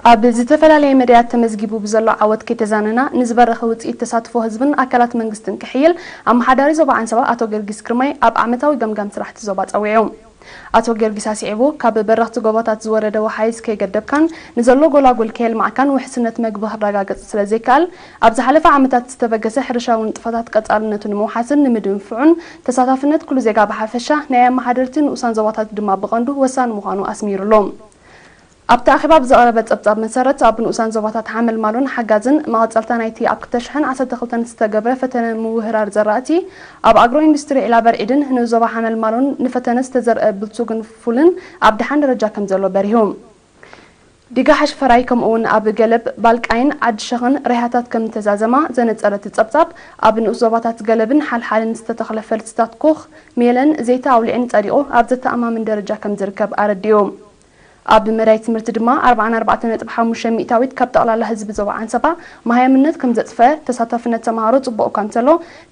ኣብ ዝተፈላለየ መዳያት ተመዝጊቡ ብዘሎ ዓወት ከይተዛነና፣ ንዝበረኸ ውፅኢት ተሳትፎ ህዝብን ኣካላት መንግስትን ክሕይል ኣመሓዳሪ ዞባ ዓንሰባ ኣቶ ገርጊስ ግርማይ ኣብ ዓመታዊ ገምጋም ስራሕቲ ዞባ ፀዊዑ። ኣቶ ገርጊስ ኣስዒቡ፣ ካብ በረኽቲ ጎቦታት ዝወረደ ወሓይዝ ከይገደብካን ንዘሎ ጎላጉል ከየልማዕካን ውሕስነት መግቢ ክረጋገፅ ስለዘይከኣል፣ ኣብ ዝሓለፈ ዓመታት ዝተበገሰ ሕርሻዊ ንጥፈታት ቀፃልነቱ ንምውሓስን ንምድንፍዑን ተሳታፍነት ኩሉ ዜጋ ብሓፈሻ ናይ ኣመሓደርቲ ንኡሳን ዞባታት ድማ ብቐንዱ ወሳኒ ምዃኑ ኣስሚሩሉ። ኣብቲ ኣኼባ ብዝቐረበ ጸብጻብ መሰረት፣ ኣብ ንኡሳን ዞባታት ሓመልማሎን ሓጋዝን መቐጸልታ ናይቲ ኣብ ክልተ ሽሕን ዓሰርተ ክልተን ዝተገብረ ፈተነ ምውህራር ዘራእቲ ኣብ ኣግሮ ኢንዱስትሪ ዒላ በርዒድን ንዞባ ሓመልማሎን ንፈተነ ዝተዘርአ ብልጹግን ፉልን ኣብ ደሓን ደረጃ ከም ዘሎ በሪሁ። ዲጋ ሓሽፈራይ ከምኡውን ኣብ ገለብ ባልቃይን ዓዲ ሸኽን ሬሃታት ከም እተዛዘማ ዘነጸረ እቲ ጸብጻብ፣ ኣብ ንኡስ ዞባታት ገለብን ሓልሓልን ዝተተኽለ ፈልስታት ኮኽ፣ ሜለን፣ ዘይቲ ኣውሊዕን ጸዲቑ ኣብ ዘተኣማምን ደረጃ ከም ዝርከብ ኣረዲኡ። ኣብ መዳይ ትምህርቲ ድማ ኣርባዓን ኣርባዕተን ነጥቢ ሓሙሽተ ሚእታዊት ካብ ጠቕላላ ህዝቢ ዞባ ዓንሰባ መሃይምነት ከም ዘጥፈ፣ ተሳታፍነት ተምሃሮ ጽቡቕ እኳ እንተሎ፣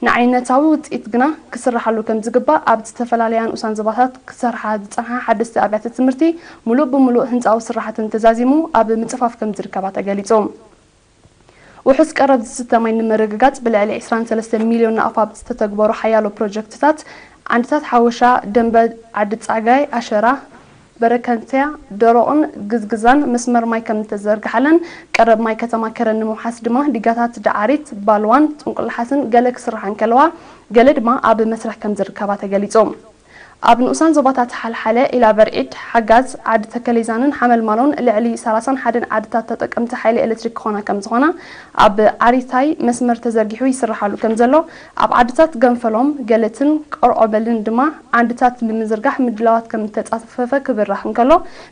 ንዓይነታዊ ውጽኢት ግና ክስራሓሉ ከም ዝግባእ ኣብ ዝተፈላለያ ንኡሳን ዞባታት ክሰርሓ ዝጸንሓ ሓደስቲ ኣብያተ ትምህርቲ ምሉእ ብምሉእ ህንጻዊ ስራሓተን ተዛዚሙ ኣብ ምጽፋፍ ከም ዝርከባ ተገሊጹ። ውሑስ ቀረብ ዝስተ ማይ ንምርግጋጽ ብልዕሊ ዕስራን ሰለስተን ሚልዮን ናቕፋ ዝተተግበሩ ሓያሎ ፕሮጀክትታት ዓንድታት ሓወሻ፣ ደንበ ዓዲ ጻጋይ፣ ኣሸራ፣ በረከንትያ፣ ደሮቕን ግዝግዛን መስመር ማይ ከም ዝተዘርግሓለን ቀረብ ማይ ከተማ ከረን ንምውሓስ ድማ ዲጋታት ደዓሪት፣ ባልዋን፣ ጥንቁላሓስን ገለ ክስርሓ እንከለዋ፣ ገለ ድማ ኣብ መስርሕ ከም ዝርከባ ተገሊጹ። ኣብ ንኡሳን ዞባታት ሓልሓለ፣ ኢላበርዒድ፣ ሓጋዝ፣ ዓዲ ተከሊዛንን ሓመልማሎን ልዕሊ ሰላሳን ሓደን ዓድታት ተጠቀምቲ ሓይሊ ኤሌክትሪክ ክኾና ከም ዝኾና ኣብ ዓሪታይ መስመር ተዘርጊሑ ይስርሓሉ ከም ዘሎ፣ ኣብ ዓድታት ገንፈሎም፣ ገለትን ቆርዖበልን ድማ ዓንድታት ንምዝርጋሕ ምድላዋት ከም እተጻፈፈ ክብራህ እንከሎ፣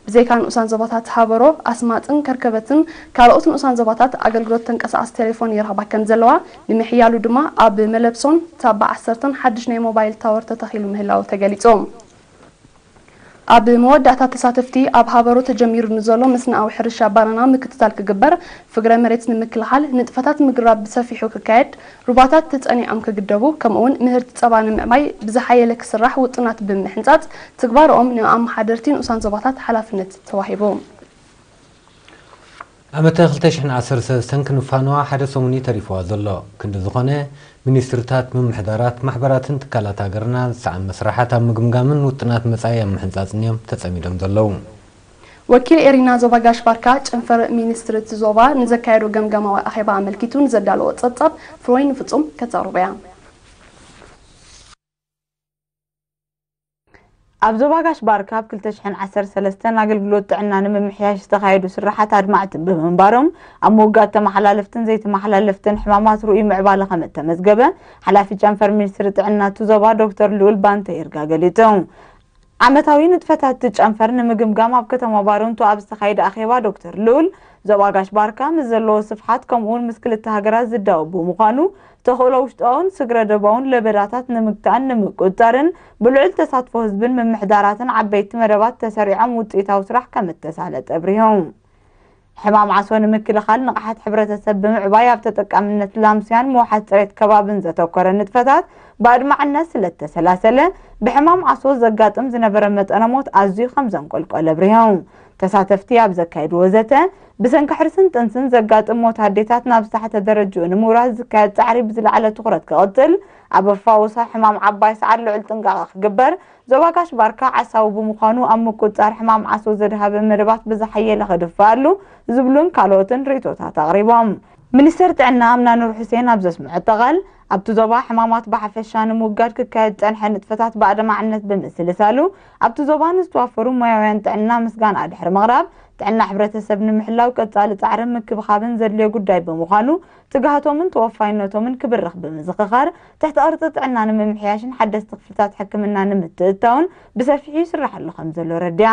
ብዘይካ ንኡሳን ዞባታት ሃበሮ፣ ኣስማጥን ከርከበትን ካልኦት ንኡሳን ዞባታት ኣገልግሎት ተንቀሳቓሲ ቴሌፎን ይረኽባ ከም ዘለዋ፣ ንምሕያሉ ድማ ኣብ መለብሶን ታባ ዓሰርተን ሓድሽ ናይ ሞባይል ታወር ተተኺሉ ምህላው ተገሊጹ። ኣብ መወዳእታ ተሳተፍቲ ኣብ ሃበሮ ተጀሚሩ ንዘሎ መስንኣዊ ሕርሻ ባናና ምክትታል ክግበር፣ ፍግረ መሬት ንምክልኻል ንጥፈታት ምግራብ ብሰፊሑ ክካየድ፣ ሩባታት ተጸኒዖም ክግደቡ፣ ከምኡውን ምህርቲ ጸባ ንምዕባይ ብዝሓየለ ክስራሕ ውጥናት ብምሕንጻጽ ትግባርኦም ንኣመሓደርቲ ንኡሳን ዞባታት ሓላፍነት ተዋሂቡ። ዓመተ ክልተ ሽሕን ዓሰርተ ሰለስተን ክንፋነዋ ሓደ ሰሙን እዩ ተሪፍዋ ዘሎ። ክንዲ ዝኾነ፣ ሚኒስትርታት፣ ምምሕዳራት፣ ማሕበራትን ትካላት ሃገርና ዝሰዓብ መስርሓት ኣብ ምግምጋምን ውጥናት መጻኢ ኣብ ምሕንጻጽን እዮም ተጸሚዶም ዘለዉ። ወኪል ኤሪና ዞባ ጋሽ ባርካ፣ ጨንፈር ሚኒስትሪ እቲ ዞባ ንዘካየዶ ገምጋማዊ ኣኼባ ኣመልኪቱ ንዘዳለዎ ጸብጻብ ፍሮይን ፍጹም ከተቕርቦ እያ። ኣብ ዞባ ጋሽ ባርካ ኣብ ክልተ ሽሕን ዓሰርተ ሰለስተን ኣገልግሎት ጥዕና ንምምሕያሽ ዝተኻየዱ ስራሓት ኣድማዕቲ ብምንባሮም፣ ኣብ ምውጋድ ተመሓላለፍትን ዘይተመሓላለፍትን ሕማማት ርኡይ ምዕባለ ከም እተመዝገበ ሓላፊ ጨንፈር ሚኒስትሪ ጥዕና እቲ ዞባ ዶክተር ልኡል ባንተ ይርጋ ገሊጹ። ዓመታዊ ንጥፈታት እቲ ጨንፈር ንምግምጋም ኣብ ከተማ ባረንቱ ኣብ ዝተኻየደ ኣኼባ ዶክተር ልኡል፣ ዞባ ጋሽ ባርካ ምስ ዘለዎ ስፍሓት ከምኡውን ምስ ክልተ ሃገራት ዝዳወብ ብምዃኑ፣ ተኽእሎ ውሽጣውን ስግረ ዶባውን ለበዳታት ንምግታእን ንምቁጽጻርን ብልዑል ተሳትፎ ህዝብን ምምሕዳራትን ዓበይቲ መደባት ተሰሪዖም ውጽኢታዊ ስራሕ ከም እተሳለጠ ኣብሪሆም። ሕማም ዓሶ ንምክልኻል ንቕሓት ሕብረተሰብ ብምዕባይ ኣብ ተጠቃምነት ላምስያን ምውሓስ ጽሬት ከባብን ዘተኮረ ንጥፈታት ብኣድማዕነት ስለ እተሰላሰለ፣ ብሕማም ዓሶ ዘጋጥም ዝነበረ መጠነ ሞት ኣዝዩ ከም ዘንቆልቆለ ኣብሪሆም። ተሳተፍቲ ኣብ ዘካየድዎ ዘተ፣ ብሰንኪ ሕርስን ጥንስን ዘጋጥም ሞት ኣዴታት ናብ ዝተሓተ ደረጅኡ ንምውራድ ዝካየድ ጻዕሪ ብዝለዓለ ትኹረት ክቕጽል፣ ኣብ ኣፋውሳ ሕማም ዓባይ ሰዓል ልዑል ጥንቃቐ ክግበር፣ ዞባ ጋሽ ባርካ ዓሳዊ ብምዃኑ ኣብ ምቁጽጻር ሕማም ዓሶ ዘድሃበ መደባት ብዝሓየለ ክድፈኣሉ ዝብሉን ካልኦትን ርእይቶታት ኣቕሪቦም። ሚኒስተር ጥዕና ኣምና ኑር ሑሴን ኣብ ዘስምዖ ቃል፣ ኣብቲ ዞባ ሕማማት ብሓፈሻ ንምውጋድ ክካየድ ዝጸንሐ ንጥፈታት ብኣድማዕነት ብምስልሳሉ፣ ኣብቲ ዞባ ንዝተዋፈሩ ሞያውያን ጥዕና ምስጋና ድሕሪ ምቕራብ፣ ጥዕና ሕብረተሰብ ንምሕላው ቀጻሊ ጻዕርን ምክብኻብን ዘድልዮ ጉዳይ ብምዃኑ፣ ትግሃቶምን ተወፋይነቶምን ክብርኽ ብምዝኽኻር፣ ትሕቲ ቅርጺ ጥዕና ንምምሕያሽን ሓደስቲ ክፍልታት ሕክምና ንምትእትታውን ብሰፊሑ ይስራሓሉ ከም ዘሎ ኣረዲኣ።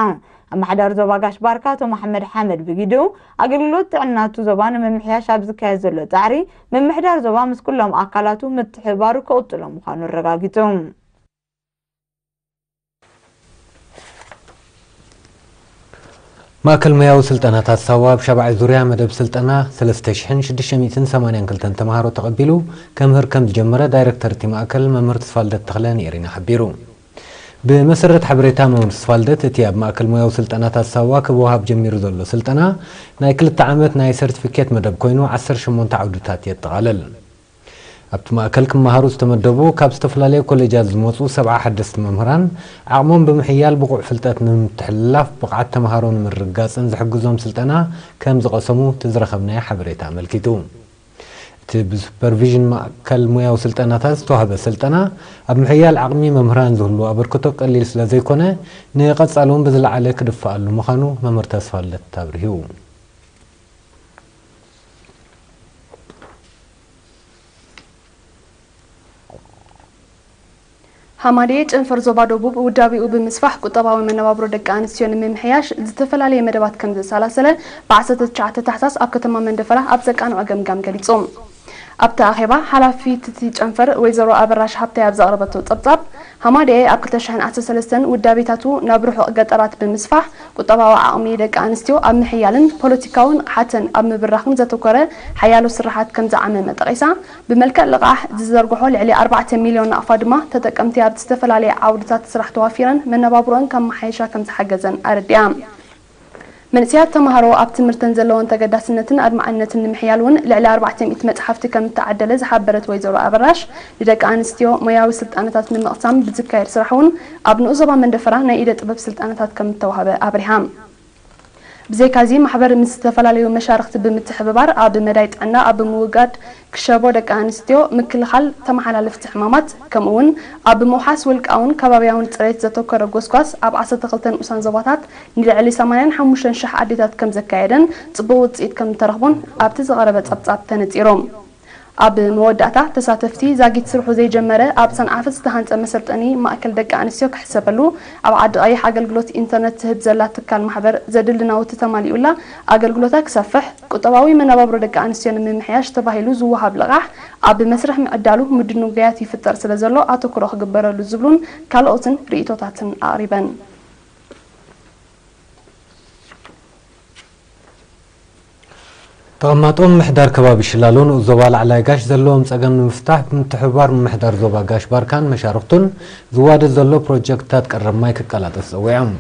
ኣመሓዳሪ ዞባ ጋሽ ባርካ ኣቶ መሓመድ ሓመድ ብግዲኡ፣ ኣገልግሎት ጥዕና እቲ ዞባ ንምምሕያሽ ኣብ ዝካየድ ዘሎ ጻዕሪ፣ ምምሕዳር ዞባ ምስ ኩሎም ኣካላቱ ምትሕብባሩ ክቕጽሎ ምዃኑ ኣረጋጊጹ። ማእከል ሞያዊ ስልጠናታት ሳዋ ኣብ ሻብዓይ ዙርያ መደብ ስልጠና ሰለስተ ሽሕን ሽዱሽተ ሚእትን ሰማንያን ክልተን ተምሃሮ ተቐቢሉ ከምህር ከም ዝጀመረ ዳይረክተር እቲ ማእከል መምህር ተስፋልደት ተኽለ ንኤሪና ሓቢሩ። ብመሰረት ሓበሬታ መምህር ተስፋልደት፣ እቲ ኣብ ማእከል ሞያዊ ስልጠናታት ሳዋ ክወሃብ ጀሚሩ ዘሎ ስልጠና ናይ ክልተ ዓመት ናይ ሰርቲፊኬት መደብ ኮይኑ፣ ዓሰርተ ሸሞንተ ዓውድታት የጠቓልል። ኣብቲ ማእከል ክመሃሩ ዝተመደቡ ካብ ዝተፈላለዩ ኮሌጃት ዝመጹ ሰብዓ ሓደስቲ መምህራን፣ ዓቕሞም ብምሕያል ብቑዕ ፍልጠት ንምትሕልላፍ ብቕዓት ተመሃሮ ንምርግጋጽን ዝሕግዞም ስልጠና ከም ዝቐሰሙ እቲ ዝረኸብናዮ ሓበሬታ ኣመልኪቱ። እቲ ብሱፐርቪዥን ማእከል ሞያዊ ስልጠናታት ዝተዋህበ ስልጠና፣ ኣብ ምሕያል ዓቕሚ መምህራን ዝህሉ ኣበርክቶ ቀሊል ስለ ዘይኮነ፣ ንቐጻሊ እውን ብዝለዓለ ክድፈኣሉ ምዃኑ መምህር ተስፋልደት ኣብሪሁ። ሃማደኤ ጨንፈር ዞባ ደቡብ ውዳቤኡ ብምስፋሕ ቁጠባዊ መነባብሮ ደቂ ኣንስትዮ ንምምሕያሽ ዝተፈላለየ መደባት ከም ዘሰላሰለ ብ ዓሰርተ ትሽዓተ ታሕሳስ ኣብ ከተማ መንደፈራ ኣብ ዘቃንዖ ገምጋም ገሊጹ። ኣብቲ ኣኼባ ሓላፊት እቲ ጨንፈር ወይዘሮ ኣበራሽ ሃብታይ ኣብ ዘቕረበቶ ጸብጻብ፣ ሃማደኤ ኣብ ክልተ ሽሕን ዓሰርተ ሰለስተን ውዳቤታቱ ናብ ርሑቕ ገጠራት ብምስፋሕ ቁጠባዊ ዓቕሚ ደቂ ኣንስትዮ ኣብ ምሕያልን ፖለቲካዊ ንቕሓተን ኣብ ምብራኽን ዘተኮረ ሓያሎ ስራሓት ከም ዝዓመመ ጠቒሳ፣ ብመልክዕ ልቓሕ ዝዘርግሖ ልዕሊ ኣርባዕተ ሚልዮን ናቕፋ ድማ ተጠቀምቲ ኣብቲ ዝተፈላለየ ዓውድታት ስራሕ ተዋፊረን መነባብሮአን ከመሓየሻ ከም ዝሓገዘን ኣረዲኣ። መንእሰያት ተምሃሮ ኣብ ትምህርተን ዘለወን ተገዳስነትን ኣድማዕነትን ንምሕያል እውን ልዕሊ ኣርባዕተ ሚእቲ መጽሓፍቲ ከም እተዓደለ ዝሓበረት ወይዘሮ ኣበራሽ፣ ንደቂ ኣንስትዮ ሞያዊ ስልጣነታት ንምቕሳም ብዝካየድ ስራሕ እውን ኣብ ንኡስ ዞባ መንደፈራ ናይ ኢደ ጥበብ ስልጣነታት ከም እተዋህበ ኣብሪሃ። ብዘይካዚ ማሕበር ምስ ዝተፈላለዩ መሻርኽቲ ብምትሕብባር ኣብ መዳይ ጥዕና ኣብ ምውጋድ ክሸቦ ደቂ ኣንስትዮ፣ ምክልኻል ተመሓላለፍቲ ሕማማት፣ ከምኡ እውን ኣብ ምውሓስ ውልቃውን ከባቢያውን ጽሬት ዘተኮረ ጎስጓስ ኣብ ዓሰርተ ክልተ ንኡሳን ዞባታት ንልዕሊ ሰማንያን ሓሙሽተን ሽሕ ኣዴታት ከም ዘካየደን ጽቡቕ ውጽኢት ከም እተረኽቦን ኣብቲ ዝቐረበ ጸብጻብ ተነጺሩ። ኣብ መወዳእታ ተሳተፍቲ ዛጊት ስርሑ ዘይጀመረ ኣብ ሰንዓፈ ዝተሃንጸ መሰልጠኒ ማእከል ደቂ ኣንስትዮ ክሕሰበሉ፣ ኣብ ዓዲ ቀይሕ ኣገልግሎት ኢንተርነት ትህብ ዘላ ትካል ማሕበር ዘድሊ ናውቲ ተማሊኡላ ኣገልግሎታ ክሰፍሕ፣ ቁጠባዊ መነባብሮ ደቂ ኣንስትዮ ንምምሕያሽ ተባሂሉ ዝወሃብ ልቓሕ ኣብ መስርሕ ምዕዳሉ ምድንጓያት ይፍጠር ስለ ዘሎ ኣተኩሮ ክግበረሉ ዝብሉን ካልኦትን ርእይቶታትን ኣቕሪበን። ተቐማጦ ምምሕዳር ከባቢ ሽላሎ ንኡስ ዞባ ላዕላይ ጋሽ ዘለዎም ጸገም ንምፍታሕ ብምትሕብባር ምምሕዳር ዞባ ጋሽ ባርካን መሻርኽቱን ዝዋደድ ዘሎ ፕሮጀክትታት ቀረብ ማይ ክቀላጠፍ ጸዊዖም።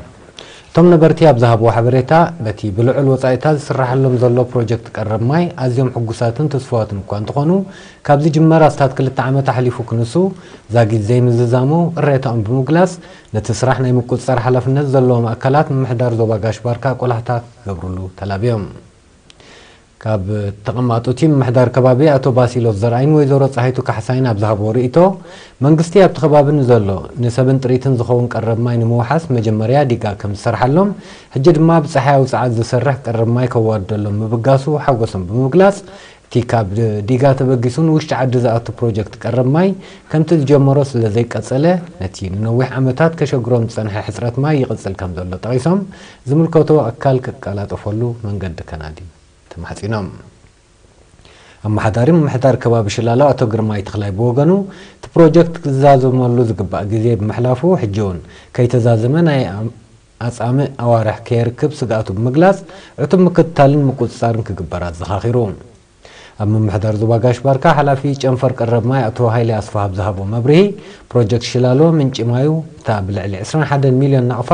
እቶም ነበርቲ ኣብ ዝሃብዎ ሓበሬታ፣ በቲ ብልዑል ወጻኢታት ዝስራሓሎም ዘሎ ፕሮጀክት ቀረብ ማይ ኣዝዮም ሕጉሳትን ትስፉዋትን እኳ እንተኾኑ፣ ካብ ዝጅመር ኣስታት ክልተ ዓመት ኣሕሊፉ ክንሱ ዛጊት ዘይምዝዛሙ ቅሬታኦም ብምግላጽ፣ ነቲ ስራሕ ናይ ምቁጽጻር ሓላፍነት ዘለዎም ኣካላት ምምሕዳር ዞባ ጋሽ ባርካ ቆላሕታ ክገብርሉ ተላብዮም። ካብ ተቐማጦ እቲ ምምሕዳር ከባቢ ኣቶ ባሲሎስ ዘርኣይን ወይዘሮ ጸሃይቱ ካሕሳይን ኣብ ዝሃብዎ ርእይቶ፣ መንግስቲ ኣብቲ ከባቢ ንዘሎ ንሰብን ጥሪትን ዝኸውን ቀረብ ማይ ንምውሓስ መጀመርያ ዲጋ ከም ዝሰርሓሎም፣ ሕጂ ድማ ብጸሓያዊ ጸዓት ዝሰርሕ ቀረብ ማይ ከዋድደሎም ምብጋሱ ሓጎሶም ብምግላጽ፣ እቲ ካብ ዲጋ ተበጊሱ ንውሽጢ ዓዲ ዝኣቱ ፕሮጀክት ቀረብ ማይ ከምቲ ዝጀመሮ ስለ ዘይቀጸለ፣ ነቲ ንነዊሕ ዓመታት ከሸግሮም ዝጸንሐ ሕጽረት ማይ ይቕጽል ከም ዘሎ ጠቒሶም፣ ዝምልከቶ ኣካል ክቀላጠፈሉ መንገዲ ከናዲ ተማሕጺኖም። ኣመሓዳሪ ምምሕዳር ከባቢ ሽላሎ ኣቶ ግርማይ ተኽላይ ብወገኑ፣ እቲ ፕሮጀክት ክዛዘመሉ ዝግባእ ግዜ ብምሕላፉ፣ ሕጂ እውን ከይተዛዘመ ናይ ኣም-፣ ኣጻምእ ኣዋርሕ ከየርክብ ስግኣቱ ብምግላጽ፣ ዕቱብ ምክትታልን ምቁጽጻርን ክግበር ኣዘኻኺሩ። ኣብ ምምሕዳር ዞባ ጋሽ ባርካ ሓላፊ ጨንፈር ቀረብ ማይ ኣቶ ሃይለ ኣስፋሃ ብዝሃቦ መብርሂ፣ ፕሮጀክት ሽላሎ ምንጪ ማዩ እታ ብልዕሊ ዕስራን ሓደን ሚልዮን ናቕፋ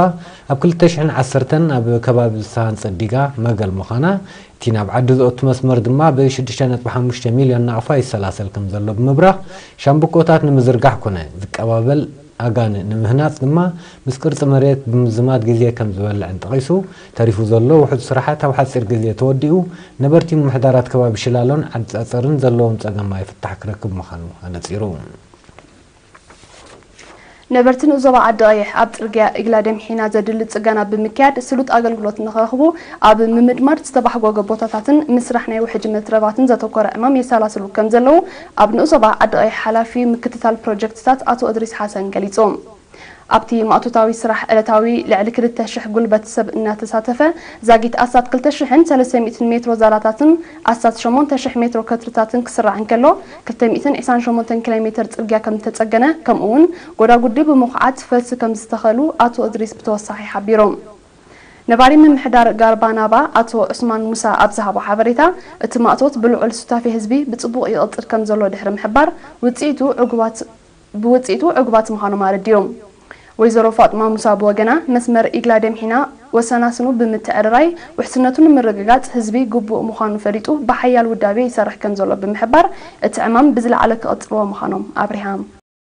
ኣብ ክልተ ሽሕን ዓሰርተን ኣብ ከባቢ ዝተሃንጸት ዲጋ መገል ምዃና፣ እቲ ናብ ዓዲ ዝእቱ መስመር ድማ ብ ሽዱሽተ ነጥቢ ሓሙሽተ ሚልዮን ናቕፋ ይሰላሰል ከም ዘሎ ብምብራህ፣ ሻምብቆታት ንምዝርጋሕ ኮነ ዝቀባበል ኣጋን ንምህናጽ ድማ ምስ ቅርጺ መሬት ብምዝማድ ግዜ ከም ዝበልዕን ጠቒሱ፣ ተሪፉ ዘሎ ውሑድ ስራሓት ኣብ ሓጺር ግዜ ተወዲኡ፣ ነበርቲ ምምሕዳራት ከባቢ ሽላሎን ዓዲ ጸጸርን ዘለዎም ጸገም ማይ ፍታሕ ክረክብ ምዃኑ ኣነጺሩ። ነበርቲ ንኡስ ዞባ ዓዲ ቀይሕ ኣብ ጽርግያ ኢግላ ደምሒና ዘድሊ ጽገና ብምክያድ ስሉጥ ኣገልግሎት ንኽረኽቡ ኣብ ምምድማድ ዝተባሕጎገ ቦታታትን ምስራሕ ናይ ውሕጅ መትረባትን ዘተኮረ ዕማም የሰላስሉ ከም ዘለዉ ኣብ ንኡስ ዞባ ዓዲ ቀይሕ ሓላፊ ምክትታል ፕሮጀክትታት ኣቶ እድሪስ ሓሰን ገሊጹ። ኣብቲ ማእቶታዊ ስራሕ ዕለታዊ ልዕሊ ክልተ ሽሕ ጉልበት ሰብ እናተሳተፈ፣ ዛጊት ኣስታት ክልተ ሽሕን ሰለስተ ሚእትን ሜትሮ ዛላታትን ኣስታት ሸሞንተ ሽሕ ሜትሮ ከትርታትን ክስራዕ እንከሎ፣ ክልተ ሚእትን ዕስራን ሸሞንተን ኪሎ ሜትር ጽርግያ ከም ዝተጸገነ፣ ከምኡ እውን ጎዳጉዲ ብምኹዓት ፈልሲ ከም ዝተኸሉ ኣቶ እድሪስ ብተወሳኺ ሓቢሮም። ነባሪ ምምሕዳር ጋርባናባ ኣቶ ዑስማን ሙሳ ኣብ ዝሃቦ ሓበሬታ፣ እቲ ማእቶት ብልዑል ሱታፌ ህዝቢ ብጽቡቕ ይቕጽል ከም ዘሎ ድሕሪ ምሕባር፣ ውጽኢቱ ዕጉባት ብውጽኢቱ ዕጉባት ምዃኖም ኣረዲኦም። ወይዘሮ ፋጥማ ሙሳ ብወገና፣ መስመር ኢግላ ደምሒና ወሰናስኑ ብምትዕርራይ ውሕስነቱ ንምርግጋጽ ህዝቢ ግቡእ ምዃኑ ፈሊጡ ብሓያል ውዳቤ ይሰርሕ ከም ዘሎ ብምሕባር፣ እቲ ዕማም ብዝለዓለ ክቕጽልዎ ምዃኖም ኣብሪሃ።